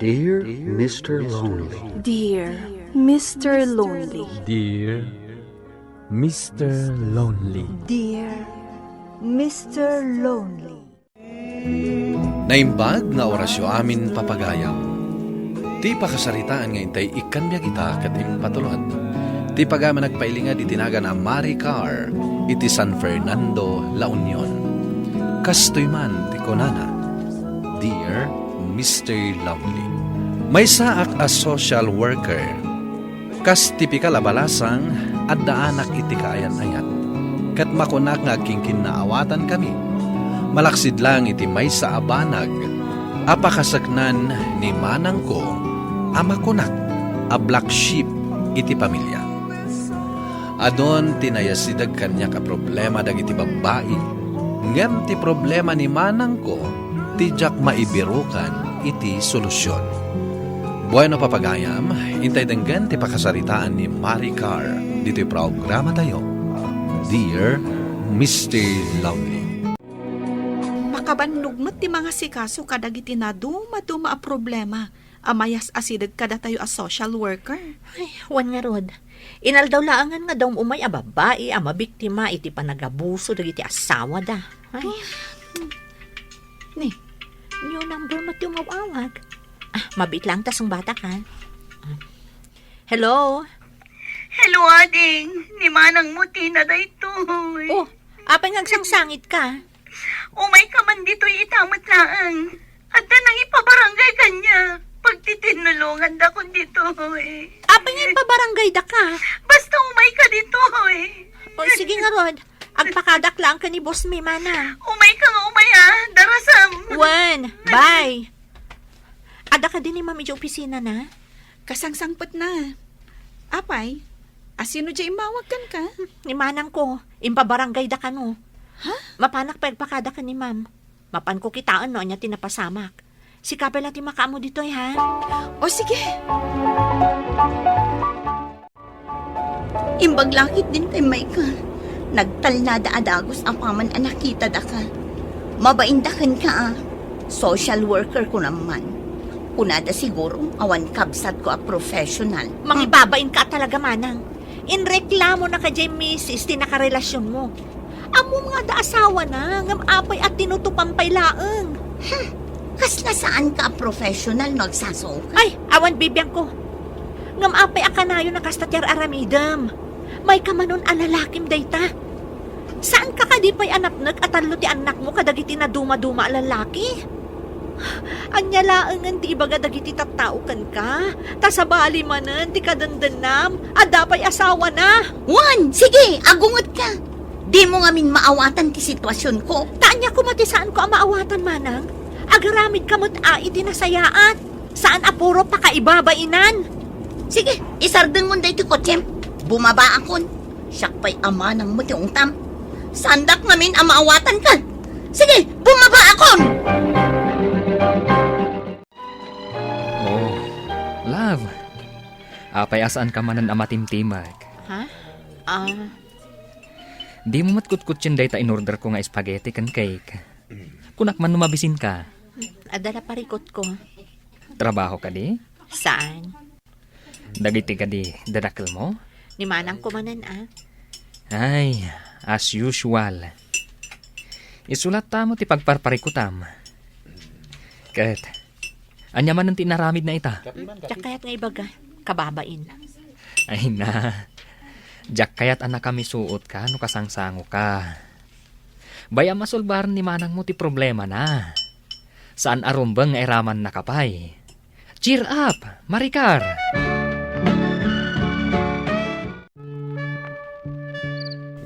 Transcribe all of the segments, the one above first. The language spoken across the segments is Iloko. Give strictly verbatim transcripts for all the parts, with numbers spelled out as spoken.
Dear Mister Lonely. Dear Mister Lonely. Dear Mister Lonely. Dear Mister Lonely. Naimbag nga orasyo amin, papagayam. Ti pakasaritaan nga intay ikkanbiag ita ket impatulod ti pagayam a nagpailinged iti nagan a Maricar iti San Fernando, La Union. Kastoy man ti kunana, Dear Mister Lovely, maysaak a social worker. Kas tipikal a balasang, addaanak iti kaayan-ayat. Ket makunak nga agkinkinnaawatankami, malaksid laeng iti maysa a banag a pakaseknan ni manangko a makunak a black sheep iti pamilia. Adun ti nayasideg kaniak a problema dagiti babbai, ngem ti problema ni manangko ti diak maibirukan iti solusyon. Bueno, papagayam, intay denggen ti pakasaritaan ni Maricar ditoy programatayo, Dear Mister Lovely. Makabannog met ti mangasikaso kadagiti nadumaduma a problema a mayas-asideg kadatayo a social worker. Ay, wen ngarud. Inaldaw laengen nga adda um-umay a babbai a mabiktima iti panagabuso dagiti asawada. Ay. Ni, new number met ti umaw-awag. Ah, mabiit laeng ta sungbatak, ha. Hello? Hello, ading. Ni manangmo Tina daytoy. Oh, apay nga agsangsangitka? Umayka man ditoy ita met laeng. Adda nangipabarangay kaniak. Pagtitinnulongandakon ditoy. Apay nga ipabarangaydaka? Basta umayka ditoy. O, sige ngarud. Agpakadak laeng ken ni Boss May, manang. Umayka nga umay, a. Darasam. Wen, bye. Adda kadi ni Ma'am idiay opisinana? Kasangsangpetna. Apay, asino diay immawag kenka? Ni manangko, impabarangaydaka no. Ha? Mapanak pay agpakada ken ni Ma'am. Mapanko kitaen no ania ti napasamak. Sika pay la ti makaammo ditoy, ha? O, sige. Imbag la ketdin ta immayka. Nagtalnada a dagus apaman a nakitadaka. Mabainda kenka, a. Social worker kunam man. Kunada siguro, awan kabsatko a professional. Mangibabainka a talaga, manang. Inreklamona kadiay misis ti nakarelasionmo. Ammom nga adda asawana, ngem apay a tinutopan pay laeng? Hmm, kasla saanka a professional no agsasao ka? Ay, awan bibiangko. Ngem apay a kanayon a kasta ti ar-aramidem? Mayka manon a lalakim dayta. Saanka kadi pay a napnek a tallo ti annakmo kadagiti nadumaduma a lalaki? Ania laengen ti ibaga dagiti tattao kenka? Ta sabali manen ti kadendennam, adda pay asawana. Wen, sige, agungetka. Dimo ngamin maawatan ti situasionko. Ta ania koma ti saanko a maawatan, manang? Agaramidka met a iti nasayaat. Saan a puro pakaibabainan. Sige, isardengmon daytoy kotsem. Bumabaakon. Siak pay a manangmo ti ungtam. Saandak ngamin a maawatanka. Sige, bumabaakon! Oh, love. Apay a saanka manen a matimtimag? Ha? Ah. Dimo met kutkutsien dayta inorderko nga spaghetti ken cake. Kunak man no mabisinka. Adda la parikutko. Trabaho kadi? Saan? Dagiti kadi dadakelmo? Ni manangko manen, a. Ay, as usual. Isu latta met ti pagparparikutam. Ket, ania manen ti inaramidna ita? Diak kayat nga ibaga, kababain. Ay na, diak kayat a nakamisuotka no kasangsangoka. Bay-am a solbaren ni manangmo ti problemana. Saan a rumbeng nga iramannaka pay. Cheer up, Maricar!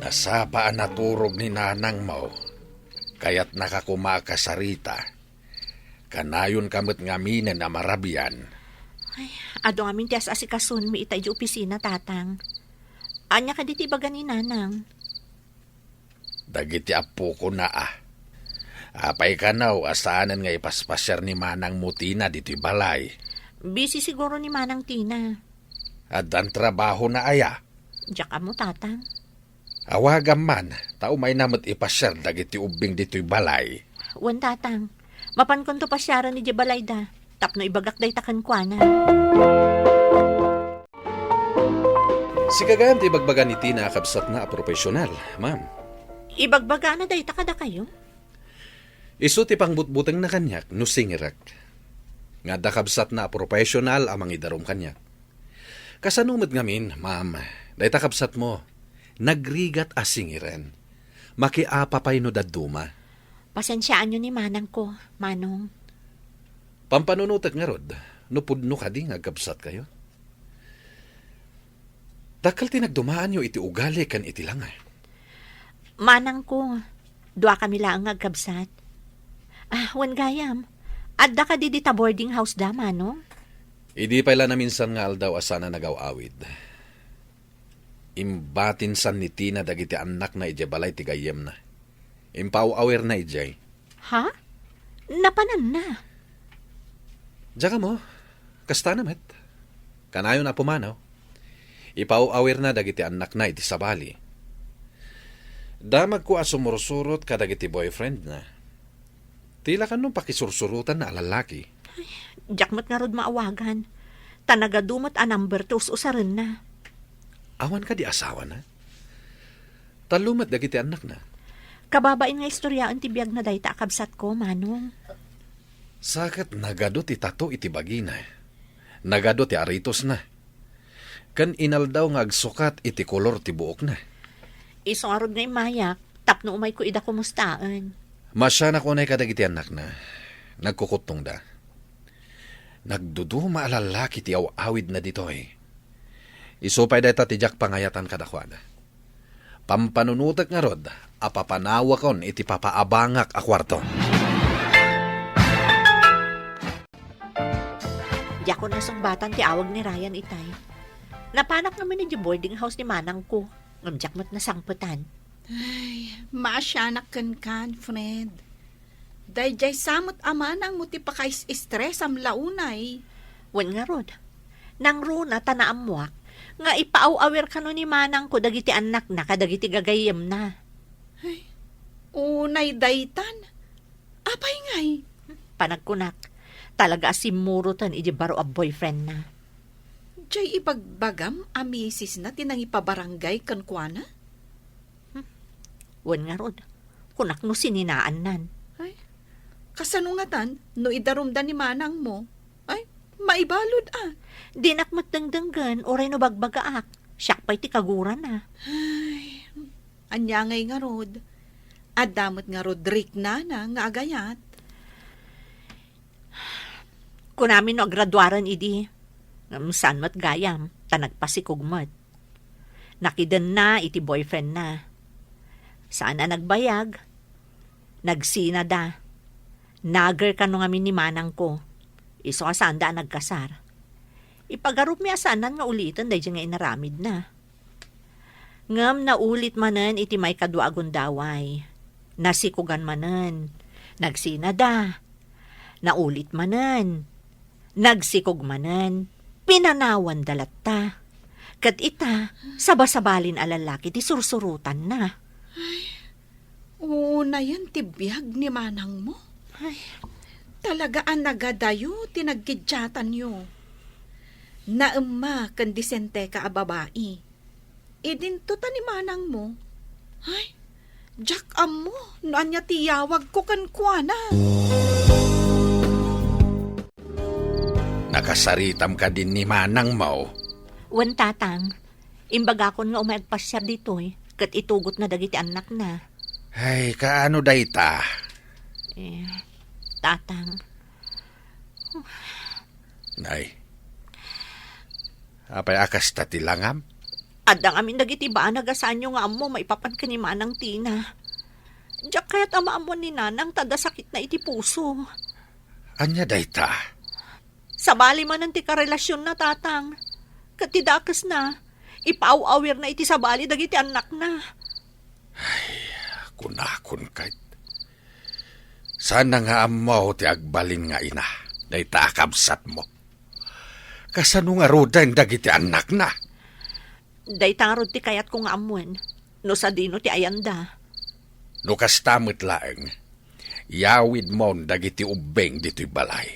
Nasapa a naturog ni nanangmo. Kayatnaka koma a kasarita. Kanayonka met ngaminen a marabian. Ay, adu ngamin ti as-asikasonmi ita idiay opisina, Tatang. Ania kadi ti ibaga ni Nanang? Dagiti appokona, a. Apay kano a saanen nga ipaspasiar ni manangmo Tina ditoy balay? Busy siguro ni Manang Tina. Addan trabahona aya? Diak ammo, Tatang. Awagam man, ta umayna met ipasiar dagiti ubbing ditoy balay. Wen, Tatang. Mapankonto pasiaren idiay balayda. tapno ibagak dayta kenkuana. Sika gayam ti ibagbaga ni Tina a kabsatna a profesional, ma'am. Ibagbagana dayta kadakayo? Isu ti pangbutbutengna kaniak no singirek. Nga adda kabsatna a profesional a mangidarum kaniak. Kasano met ngamin, ma'am, dayta kabsatmo, nagrigat a singiren. Makiapa pay no dadduma. Pasensiaanyo ni manangko, Manong. Pampanunotek ngarud, no pudno kadi nga agkabsatkayo. Dakkel ti nagdumaanyo iti ugali ken iti langa. Manangko, duakami laeng nga agkabsat. Ah, wen gayam, adda kadi dita boarding house da, Manong? Idi pay la naminsan nga aldaw a saan a nagaw-awid, imbatinsan ni Tina dagiti annakna idiay balay ti gayyemna. Impaaw-awirna idiay. Ha? Napananna? Diak ammo, kastana met. Kanayon a pumanaw. Ipaaw-awirna dagiti annakna iti sabali. Damagko a sumursurot kadagiti boyfriendna. Ti la kanno pakisursurotanna a lallaki. Diak met ngarud maawagan. Ta nagadu met a number ti us-usarenna. Awan kadi asawana? Tallo met dagiti annakna. Kababain nga istoryaen ti biagna dayta a kabsatko, Manong. Sa ket nagadu ti tato iti bagina. Nagadu ti aritosna. Ken inaldaw nga agsukat iti kolor ti buokna. Isu ngarud nga immayak, tapno umayko ida kumustaen. Masianak unay kadagiti annakna. Nagkukuttongda. Nagduduma a lallaki ti aw-awidna ditoy. Isu pay dayta ti diak pangayatan kadakuada. Pampanunotek ngarud a papanawakon iti papaabangak a kuarto. Diakon nasungbatan ti awag ni Ryan itay. Napanak ngamin idiay boarding house ni manangko, ngem diak met nasangpetan. Ay, maasianak kenka, Fred. Daydiay sa met a manangmo ti pakais-estresam la unay. Wen ngarud, nangruna ta naammoak nga ipaaw-awir kano ni manangko dagiti annakna kadagiti gagayyemna. Ay, unay daytan. Apay ngay? Panagkunak, talaga a simmuroten idi baro a boyfriendna. Jay ibagbagam a misisna ti nangipabarangay kenkuana? Hmm. Wen ngarud, kunak no sininaannan. Ay, kasano ngatan no idarumda ni manangmo? Ay, maibalud a. Dinak met dengdenggen uray no bagbagaak. Siak pay ti kagurana. Ay, ania ngay ngarud? Adda met ngarud riknana nga agayat. Kunami no agraduaren idi. Ngem saan met gayam, ta nagpasikog met. Nakidenna iti boyfriendna. Saan a nagbayag. Nagsinada. Nager kano ngamin ni manangko. Isu a saanda a nagkasar. Ipagarupmi a saanan nga uliten daydi nga inaramidna. Ngem naulit manen iti maikadua a gundaway. Nasikogan manen. Nagsinada. Naulit manen. Nagsikog manen. Pinanawanda latta. Ket ita, sabasabalin a lallaki ti sursurotanna. Unayen ti biag ni manangmo. Ay. Talaga a nagadayo ti nagkiddiatanyo. Naemma ken disenteka a babai. Idinto ta ni manangmo. Ay, diak ammo no ania ti iyawagko kenkuana. Nakasaritam kadin ni manangmo? Wen, tatang. Imbagakon nga umay agpasiar ditoy, ket itugotna dagiti annakna. Ay, kaano dayta? Eh, tatang. Nay, apay a kasta ti langam? Adda ngamin dagiti banag a saanyo nga ammo maipapan ken ni Manang Tina. Diak kayat a maammuan ni Nanang ta adda sakitna iti puso. Ania dayta? Sabali manen ti karelasionna, tatang. Ket ti dakesna, ipaaw-awirna iti sabali dagiti annakna. Ay, kunakon ket. Saanna nga ammo ti agbalin nga ina, dayta a kabsatmo. Kasano ngaruden dagiti annakna? Dayta ngarud ti kayatko nga ammoen, no sadino ti ayanda. No kasta met laeng, yawidmon dagiti ubbing ditoy balay.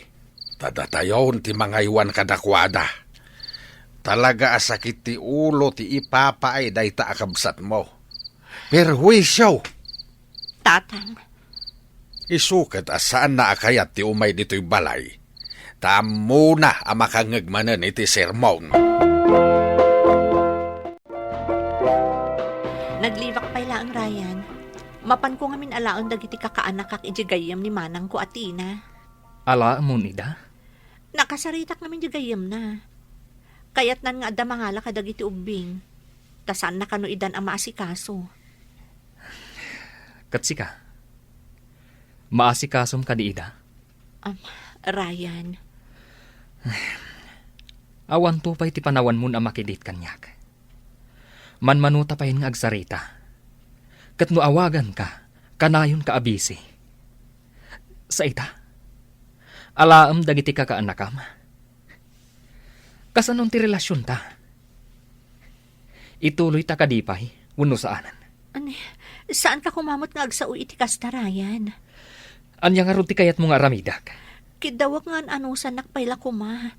Ta datayon ti mangaywan kadakuada. Talaga a sakit ti ulo ti ipapaay dayta a kabsatmo. Perhuisyo! Tatang. Isu ket a saanna a kayat ti umay ditoy balay. Ta ammona a makangngeg manen iti sermon. Naglibak pay laeng, Ryan. Mapanko ngamin alaen dagiti kakaanakak idiay gayyem ni manangko a Tina. Alaemon ida? Nakasaritak ngamin idiay gayyemna. Kayatnan nga adda mangala kadagiti ubbing. Ta saanna kano idan a maasikaso. Ket sika? Maasikasom kadi ida? Am, Ryan. Awanto pay ti panawanmon a makidit kaniak. Manmanuta pay nga agsarita. Ket no awaganka, kanayonka a busy. Sa ita? Alaem dagiti kakaanakam? Kasanon ti relasionta? Ituloyta kadi pay wenno saanen? Ani, saanka koma met nga agsao iti kasta, Ryan? Ania ngarud ti kayatmo nga aramidek? Kiddawek nga an-anusannak pay la koma.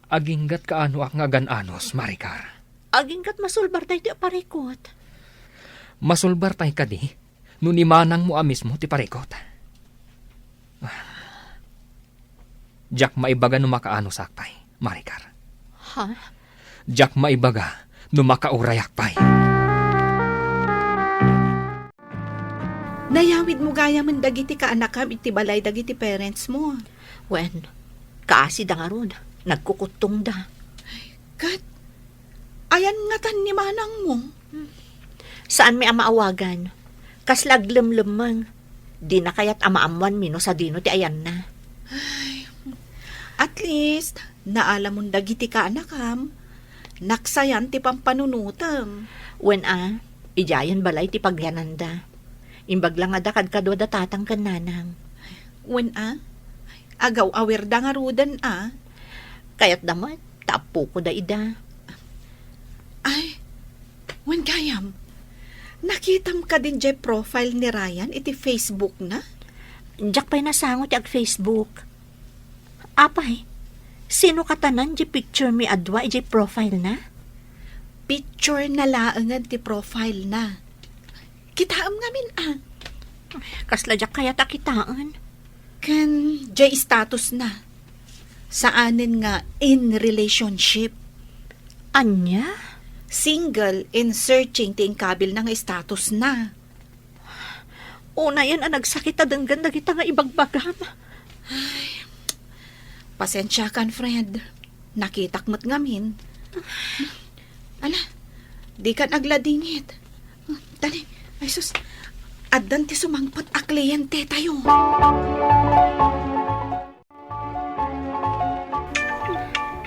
Aginggat kaanoak nga agan-anos, Maricar. Aginggat masulbar daytoy a parikut. Masulbar pay kadi no ni manangmo a mismo ti parikut? Diak maibaga no makaanosak pay, Maricar. Ha? Diak maibaga no makaurayak pay. Nayawidmo gayamen dagiti kaanakam iti balay dagiti parentsmo. Wen, kaasida ngarud, nagkukuttongda. Ket, ayan ngatan ni manangmo? Saanmi a maawagan. Kasla aglemlemmeng. Dina kayat a maammoanmi no sadino ti ayanna. Ay, at least, naalamon dagiti kaanakam. Naksayan ti pampanunotem. Wen a, idiayen balay ti pagyananda. Imbag la nga adda kadkaduada tatang ken nanang. Wen a, agaw-awirda ngaruden a. Kayatda met, ta appokoda ida. Ay, wen gayam, nakitam kadin jay profile ni Ryan iti Facebook na? Diak pay nasango ti ag-Facebook. Apay, sino katanan jay picture mi a dua ijay profile na? Picture na laengen ti profile na. Kitaem ngamin a. Kasla diak kayat a kitaen. Ken jay status na. Saanen nga in relationship. Ania? Single and searching ti inkabil na nga status na. Unayen a nagsakit a denggen dagita nga ibagbagam. Ay, pasensiakan, friend. Nakitak met ngamin. Ala, dikan agladingit. Dali, ay sus, addan ti sumangpet a kliyente tayo.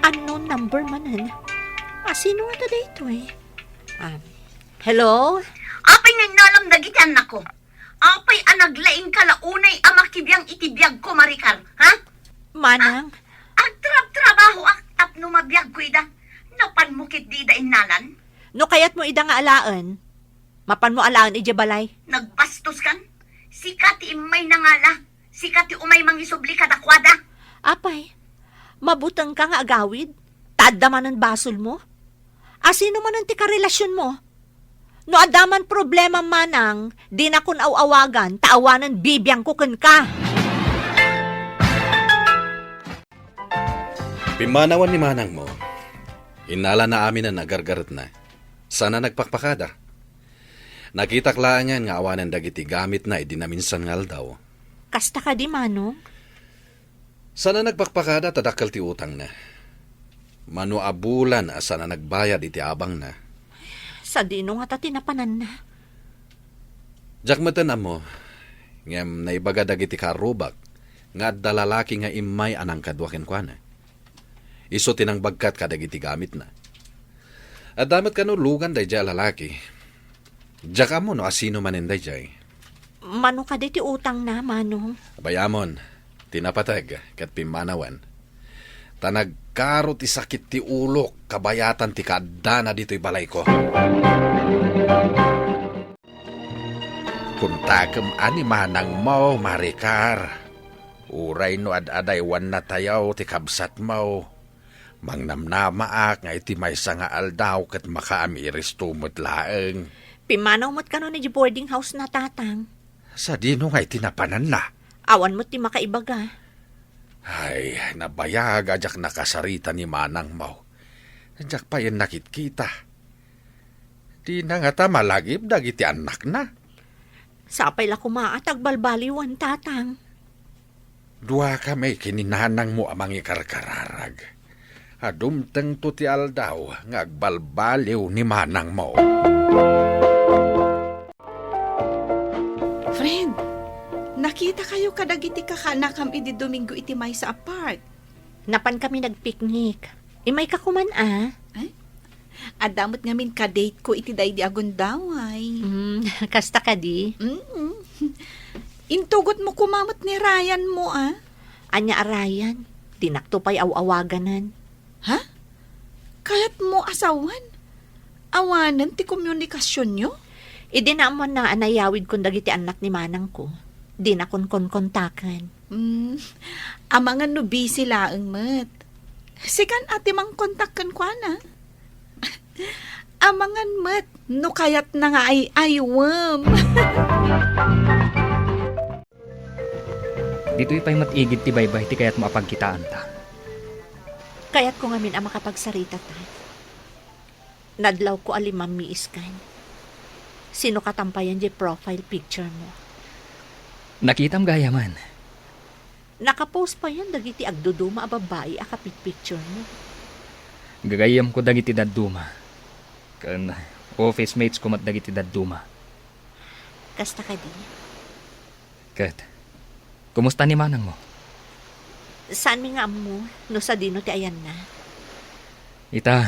Unknown number manen. A, sino nga ta daytoy? Ah, hello? Apay nga innalam dagiti annakko? Apay a naglaingka la unay a makibiang iti biagko, Maricar, ha? Manang. Ah, agtrabtrabahoak tapno mabiagko ida. Napanmo ketdi ida innalan? No kayatmo ida nga alaen, mapanmo alaen idiay balay. Nagbastoskan? Sika ti immay nangala. Sika ti umay mangisubli kadakuada. Apay, mabutengka nga agawid? Ta adda manen basolmo? A, sino manen ti karelasionmo? No adda man problema, manang, dinakon aw-awagan, ta awanen bibiangko kenka. Pimmanawan ni manangmo. Innalana aminen a gargaretna. Sana nagpakpakada. Nakitak laengen nga awanen dagiti gamitna idi naminsan nga aldaw. Kasta kadi, manong? Sana nagpakpakada ta dakkel ti utangna. Mano a bulan a sana nagbayad iti abangna. Sadino ngata ti napananna? Diak metten ammo, ngem naibaga dagiti karrubak nga adda lalaki nga immay a nangkadua kenkuana. Isu ti nangbagkat kadagiti gamitna. Adda met kano lugan daydiay a lalaki. Diak ammo no asino manen daydiay. Mano kadi ti utangna, manong? Bayamon, ti napateg ket pimmanawen. Ta nagkaro ti sakit ti ulok kabayatan ti kaaddana ditoy balayko. Kuntakem a ni manangmo, Maricar. Uray no ad-adaywannatayo ti kabsatmo, mangnamnamaak nga iti maysa nga aldaw ket makaamiristo met laeng. Pimmanaw met kano idiay boarding house na, Tatang. Sadino nga iti napananna? Awan met ti makaibaga. Ay, nabayag a diak nakasarita ni manangmo. Diak payen nakitkita. Dina ngata malagip dagiti annakna. Sapay la koma a tagbalbaliwan, Tatang. Duakami ken ni nanangmo a mangikarkararag. A dumtengto ti aldaw nga agbalbaliw ni manangmo. Friend, nakitakayo kadagiti kakaanakam idi Domingo iti maysa a park. Napankami nagpiknik. Imayka koman a? Ay, adda met ngamin ka-date ko iti daydi a gundaway. Mm, kasta kadi? Mm. Intugotmo koma met ni Ryan mo a? Ania a Ryan? Dinakto pay aw-awaganan. Ha? Kayatmo a sawen? Awanen ti komunikasionyo? Idi naammoanna a nayawidkon dagiti annak ni manangko, dinakon konkontaken. Hmm, amangan no busy laeng met. Sikan a ti mangkontak kenkuana. Amangan met no kayatna nga ay-aywem. Ditoy pay met igid ti baybay ti kayatmo a pagkitaanta. Kayatko ngamin a makapagsarita ta. Nadlawko a limammiiskan. Sino katampayan diay profile picture mo? Nakitam gayaman. Nakapost payen dagiti agduduma a babbai a kapitpicture mo. Gagayyemko dagiti dadduma. Ken office mates ko met dagiti dadduma. Kasta kadi? Ket, kumusta ni manangmo? Saanmi nga ammo no sadino ti ayanna. Ita,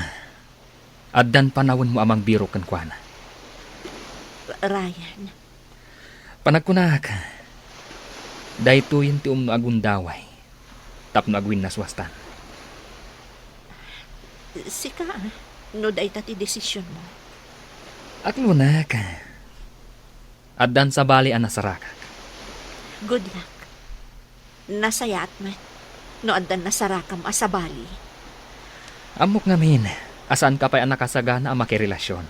addan panawenmo a mangbirok kenkuana. Ryan. Panagkunak, daytoyen ti umno a gundaway tapno agwinnaswastan. Sika, no dayta ti desisionmo? Aklonak. Addan sabali a nasarakak. Good luck. Nasayaat met no addan nasarakam a sabali. Ammok ngamin a saanka pay a nakasagana a makirelasion.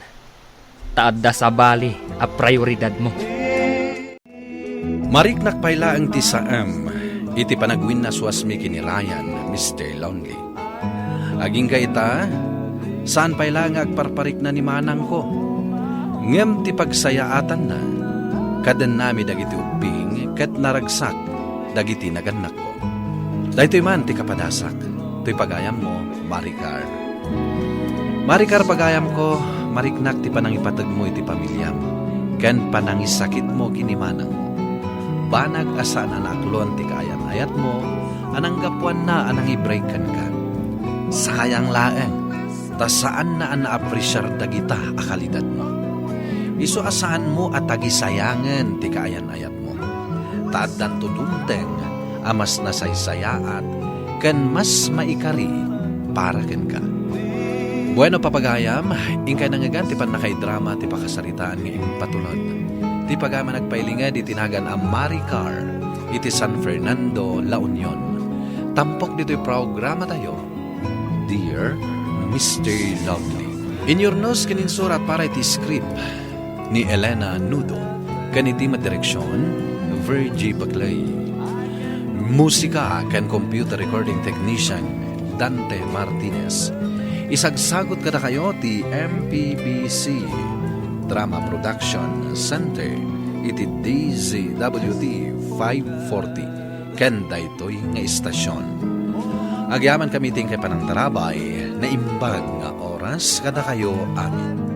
Ta adda sabali a prioridadmo. Mariknak pay laeng ti saem iti panagwinnaswasmi ken ni Ryan, Mister Lonely. Agingga ita, saan pay laeng nga agparparikna ni manangko. Ngem ti pagsayaatanna, kadennami dagiti ubbing ket naragsak dagiti nagannakko. Daytoy man ti kapadasak, toy pagayammo, Maricar. Maricar, pagayamko, mariknak ti panangipategmo iti pamiliam ken panangisakitmo ken ni manangmo. Banag a saan a naaklon ti kaayan-ayatmo a nanggapuanna a nangibray kenka. Sayang laeng, ta saanna a naapresiar dagita a kalidatmo. Isu a saanmo a tagisayangen ti kaayan-ayatmo, ta addanto dumteng a mas nasaysayaat ken mas maikari para kenka. Bueno, papagayam, inkay nangngegan ti pannakaidrama ti pakasaritaan nga impatulod ti pagayam a nagpailinged iti nagan a Maricar iti San Fernando, La Union. Tampok ditoy programatayo, Dear Mister Lovely. Inyurnos ken insurat para iti script ni Elena Nudo, ken iti madireksion, Virgie Baclay. Musika ken computer recording technician, Dante Martinez. Isagsagut kadakayo ti M P B C Drama Production Center iti D Z W T five forty ken daytoy nga istasion. Agyamankami iti inkay panangtarabay, naimbag nga oras kadakayo amin.